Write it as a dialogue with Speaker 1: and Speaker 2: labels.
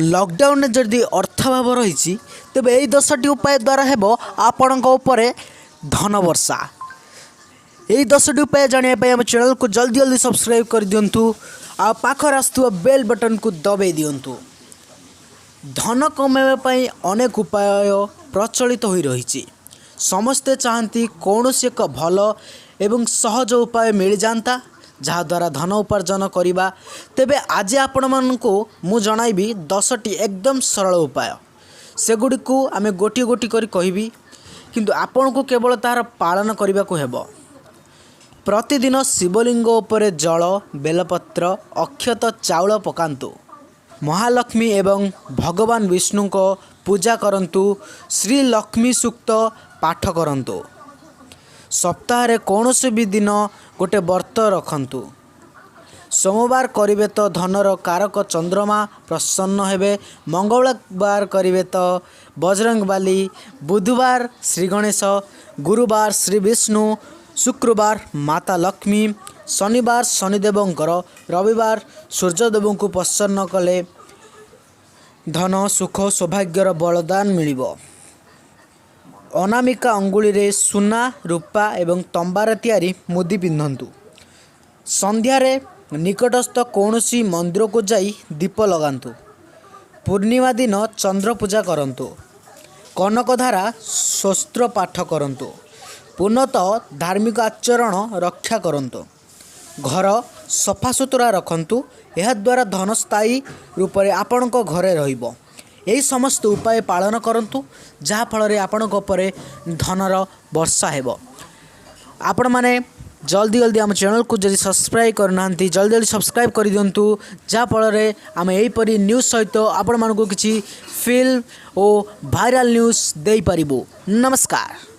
Speaker 1: ଲକଡାଉନରେ ଯଦି ଅର୍ଥାଭାବ ରହିଛି, ତେବେ ଏହି 10ଟି ଉପାୟ ଦ୍ୱାରା ହେବ ଆପଣଙ୍କ ଉପରେ ଧନ ବର୍ଷା। ଏହି 10ଟି ଉପାୟ ଜାଣିବା ପାଇଁ ଆମ ଚ୍ୟାନେଲକୁ ଜଲ୍ଦି ଜଲ୍ଦି ସବସ୍କ୍ରାଇବ୍ କରିଦିଅନ୍ତୁ ଆଉ ପାଖରେ ଆସୁଥିବା ବେଲ୍ ବଟନ୍କୁ ଦବାଇ ଦିଅନ୍ତୁ। ଧନ କମାଇବା ପାଇଁ ଅନେକ ଉପାୟ ପ୍ରଚଳିତ ହୋଇ ରହିଛି। ସମସ୍ତେ ଚାହାନ୍ତି କୌଣସି ଏକ ଭଲ ଏବଂ ସହଜ ଉପାୟ ମିଳିଯାଆନ୍ତା, ଯାହାଦ୍ୱାରା ଧନ ଉପାର୍ଜନ କରିବା। ତେବେ ଆଜି ଆପଣମାନଙ୍କୁ ମୁଁ ଜଣାଇବି 10ଟି ଏକଦମ ସରଳ ଉପାୟ। ସେଗୁଡ଼ିକୁ ଆମେ ଗୋଟିଏ ଗୋଟି କରି କହିବି, କିନ୍ତୁ ଆପଣଙ୍କୁ କେବଳ ତାହାର ପାଳନ କରିବାକୁ ହେବ। ପ୍ରତିଦିନ ଶିବଲିଙ୍ଗ ଉପରେ ଜଳ, ବେଲପତ୍ର, ଅକ୍ଷତ, ଚାଉଳ ପକାନ୍ତୁ। ମହାଲକ୍ଷ୍ମୀ ଏବଂ ଭଗବାନ ବିଷ୍ଣୁଙ୍କ ପୂଜା କରନ୍ତୁ। ଶ୍ରୀ ଲକ୍ଷ୍ମୀ ସୂକ୍ତ ପାଠ କରନ୍ତୁ। ସପ୍ତାହରେ କୌଣସି ବି ଦିନ ଗୋଟେ ବ୍ରତ ରଖନ୍ତୁ। ସୋମବାର କରିବେ ତ ଧନର କାରକ ଚନ୍ଦ୍ରମା ପ୍ରସନ୍ନ ହେବେ। ମଙ୍ଗଳବାର କରିବେ ତ ବଜରଙ୍ଗବାଲି, ବୁଧବାର ଶ୍ରୀ ଗଣେଶ, ଗୁରୁବାର ଶ୍ରୀ ବିଷ୍ଣୁ, ଶୁକ୍ରବାର ମାତା ଲକ୍ଷ୍ମୀ, ଶନିବାର ଶନିଦେବଙ୍କର, ରବିବାର ସୂର୍ଯ୍ୟଦେବଙ୍କୁ ପ୍ରସନ୍ନ କଲେ ଧନ, ସୁଖ, ସୌଭାଗ୍ୟର ବରଦାନ ମିଳିବ। ଅନାମିକା ଅଙ୍ଗୁଳିରେ ସୁନା, ରୂପା ଏବଂ ତମ୍ବାରେ ତିଆରି ମୁଦି ପିନ୍ଧନ୍ତୁ। ସନ୍ଧ୍ୟାରେ ନିକଟସ୍ଥ କୌଣସି ମନ୍ଦିରକୁ ଯାଇ ଦୀପ ଲଗାନ୍ତୁ। ପୂର୍ଣ୍ଣିମା ଦିନ ଚନ୍ଦ୍ର ପୂଜା କରନ୍ତୁ। କନକଧାରା ସ୍ତୋତ୍ର ପାଠ କରନ୍ତୁ। ପୂର୍ଣ୍ଣତଃ ଧାର୍ମିକ ଆଚରଣ ରକ୍ଷା କରନ୍ତୁ। ଘର ସଫାସୁତୁରା ରଖନ୍ତୁ। ଏହାଦ୍ୱାରା ଧନ ସ୍ଥାୟୀ ରୂପରେ ଆପଣଙ୍କ ଘରେ ରହିବ। ଏହି ସମସ୍ତ ଉପାୟ ପାଳନ କରନ୍ତୁ, ଯାହାଫଳରେ ଆପଣଙ୍କ ଉପରେ ଧନର ବର୍ଷା ହେବ। ଆପଣମାନେ ଜଲ୍ଦି ଜଲ୍ଦି ଆମ ଚ୍ୟାନେଲକୁ ଯଦି ସବସ୍କ୍ରାଇବ୍ କରିନାହାନ୍ତି, ଜଲ୍ଦି ଜଲ୍ଦି ସବସ୍କ୍ରାଇବ୍ କରିଦିଅନ୍ତୁ, ଯାହାଫଳରେ ଆମେ ଏହିପରି ନ୍ୟୁଜ୍ ସହିତ ଆପଣମାନଙ୍କୁ କିଛି ଫିଲ୍ମ ଓ ଭାଇରାଲ୍ ନ୍ୟୁଜ୍ ଦେଇପାରିବୁ। ନମସ୍କାର।